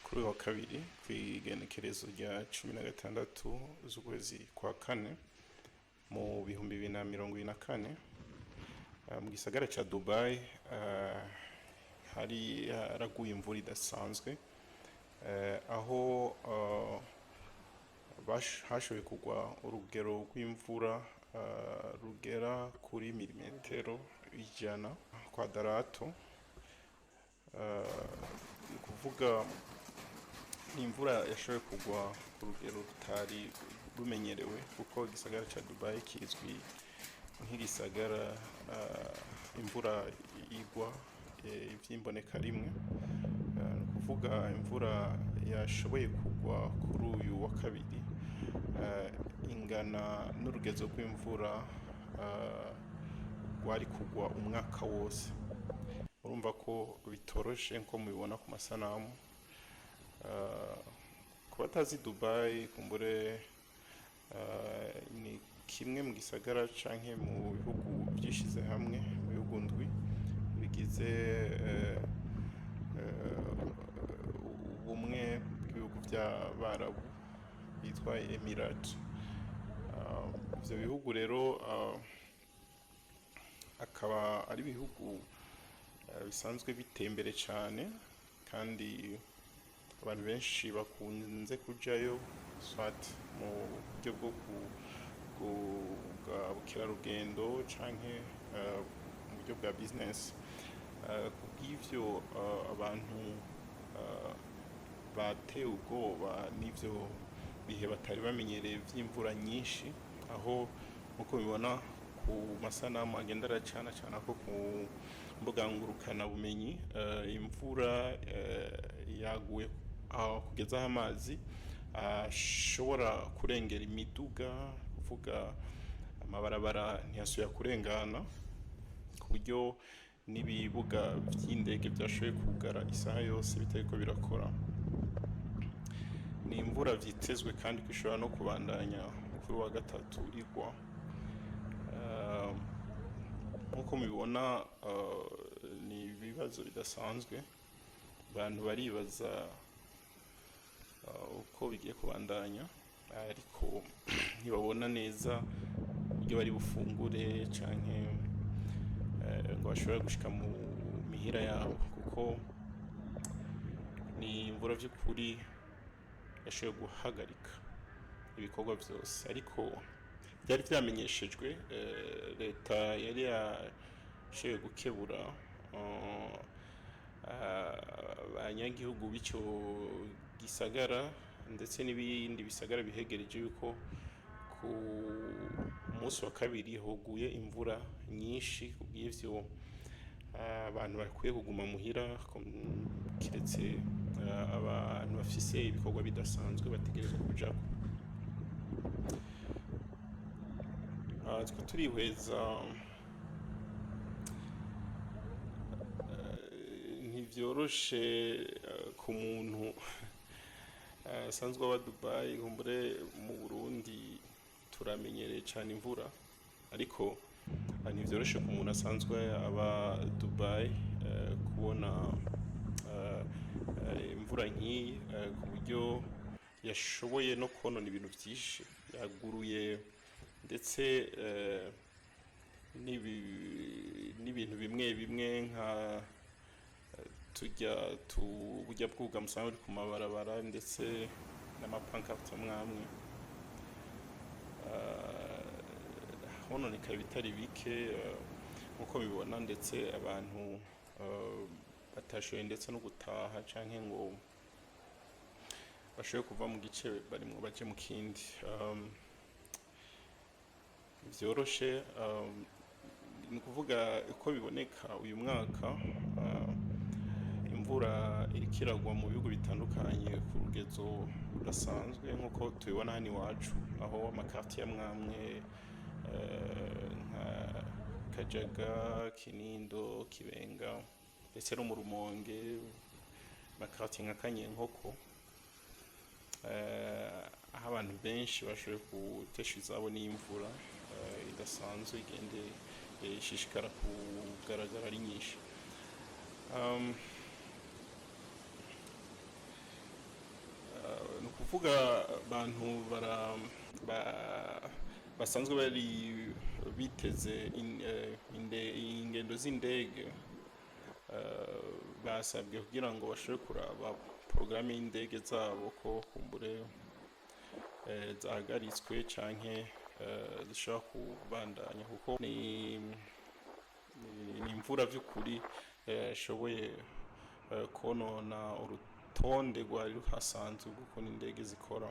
Kuri uyu wa kabiri, kw'igenekerezo rya 16 z'ukwezi kwa kane mu 2024, mu gisagara ca Dubai hari haraguye imvura idasanzwe, aho hashoboye kugwa urugero rw'imvura rugera kuri milimetero 100 kwadarato. Ni ukuvuga ni imvura yashoboye kugwa ku rugero rutari rumenyerewe, kuko igisagara ca Dubai kizwi nk'igisagara imvura igwa ivy'imboneka rimwe. Ni ukuvuga imvura yashoboye kugwa kuri uyu wa kabiri ingana n'urugezo rw'imvura rwari kugwa umwaka wose. Urumva ko bitoroshe nko mubibona ku masanamu. Ku batazi Dubai, kumbure ni kimwe mu gisagara canke mu bihugu vyishize hamwe, mu bihugu ndwi bigize ubumwe bw'ibihugu vy'Abarabu bitwa Emirate. Ivyo bihugu rero akaba ari ibihugu bisanzwe biteye imbere cane, kandi abantu benshi bakunze kujayo soit mu buryo bwo bwa bukerarugendo canke mu buryo bwa business. Kubw'ivyo abantu batewe ubwoba n'ivyo bihe batari bamenyereye vy'imvura nyinshi, aho nkuko mubibona ku masanamu agenda aracana cana ko ku mbuga ngurukana bumenyi, imvura yaguye aho kugeza aho amazi ashobora kurengera imiduga, kuvuga amabarabara ntiyasubira kurengana, ku buryo n'ibibuga vy'indege vyashoboye kugara isaha yose bitariko birakora. Ni imvura vyitezwe kandi ko ishobora no kubandanya kuri wa gatatu igwa. Nkuko mubibona, ni ibibazo bidasanzwe, abantu baribaza uko bigiye kubandanya, ariko ntibabona neza uburyo bari bufungure canke ngo bashobore gushika mu mihira yabo, kuko ni imvura vy'ukuri yashoboye guhagarika ibikorwa vyose. Ariko vyari vyamenyeshejwe, leta yari yashoboye gukebura abanyagihugu b'ico gisagara ndetse n'ibindi bisagara bihegereje yuko ku munsi wa kabiri hoguye imvura nyinshi. Kubw'ivyo abantu bakwiye kuguma muhira, kiretse abantu bafise ibikorwa bidasanzwe bategerezwa kujako. Twe turihweza, ntivyoroshe ku muntu asanzwe aba Dubai. Kumbure mu Burundi turamenyereye cane imvura, ariko ntivyoroshe ku muntu asanzwe aba Dubai kubona imvura nk'iyi, ku buryo yashoboye no konona ibintu vyinshi, yaguruye ndetse n'ibintu bimwe bimwe nka turya burya bwugamo usanga buri ku mabarabara, ndetse n'amapankarte amwe amwe. Hononekaye ibitari bike nkuko bibona, ndetse abantu batashoboye ndetse no gutaha canke ngo bashobore kuva mu gice barimwo baje mu kindi. Vyoroshe, ni ukuvuga uko biboneka uyu mwaka imvura iriko iragwa mu bihugu bitandukanye ku rugezo rudasanzwe, nkuko tubibona hano iwacu, aho amakartier amwe amwe nka Kajaga, Kinindo, Kibenga ndetse no mu Rumonge, amakartier nka Kanyenkoko, aho abantu benshi bashoboye gutesha izabo n'imvura idasanzwe igende ishishikara kugaragara ari nyinshi. Ukuvuga abantu basanzwe bari biteze ingendo z'indege, basabwe kugira ngo bashobore kuraba porogaramu y'indege zabo ko kumbure zahagaritswe canke zishobora kubandanya, kuko ni imvura vy'ukuri ishoboye konona urutonde rwari ruhasanzwe rw'ukuntu indege zikora.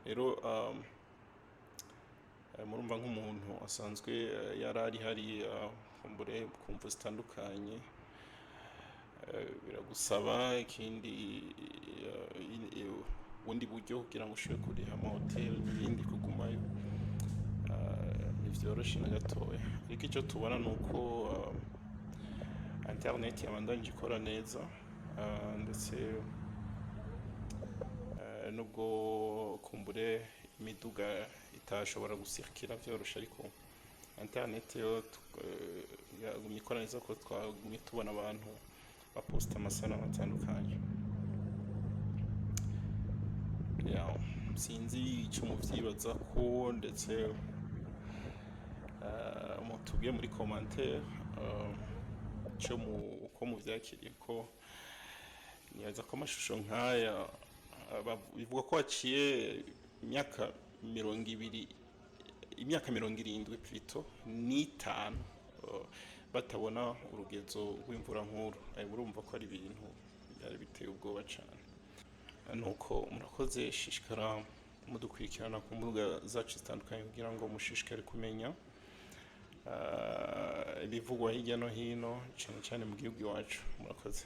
Rero murumva nk'umuntu asanzwe yari ari hariya, kumbure ku mvo zitandukanye, biragusaba ikindi ubundi buryo kugira ngo ushobore kuriha amahoteli n'ibindi kugumayo. Ntivyoroshe na gatoya, ariko icyo tubona ni uko internet yabandanije ikora neza, ndetse nubwo kumbure imiduga itashobora gusirikira vyoroshe, ariko internet yo yagumye ikora neza, ko twagumye tubona abantu baposta amasanamu atandukanye. Ya, sinzi ico muvyibaza ko, ndetse mutubwiye muri commentaire ico mu uko muvyakiriye, ko nibaza ko amashusho nk'aya bivuga ko haciye imyaka 20, imyaka 75 plutôt, batabona urugezo rw'imvura nkuru. Murumva ko ari ibintu byari biteye ubwoba cane. Nuko murakoze, shishikara mudukurikirana ku mbuga zacu zitandukanye kugira ngo mushishikare kumenya ibivugwa hirya no hino, cyane cyane mu gihugu iwacu. Murakoze.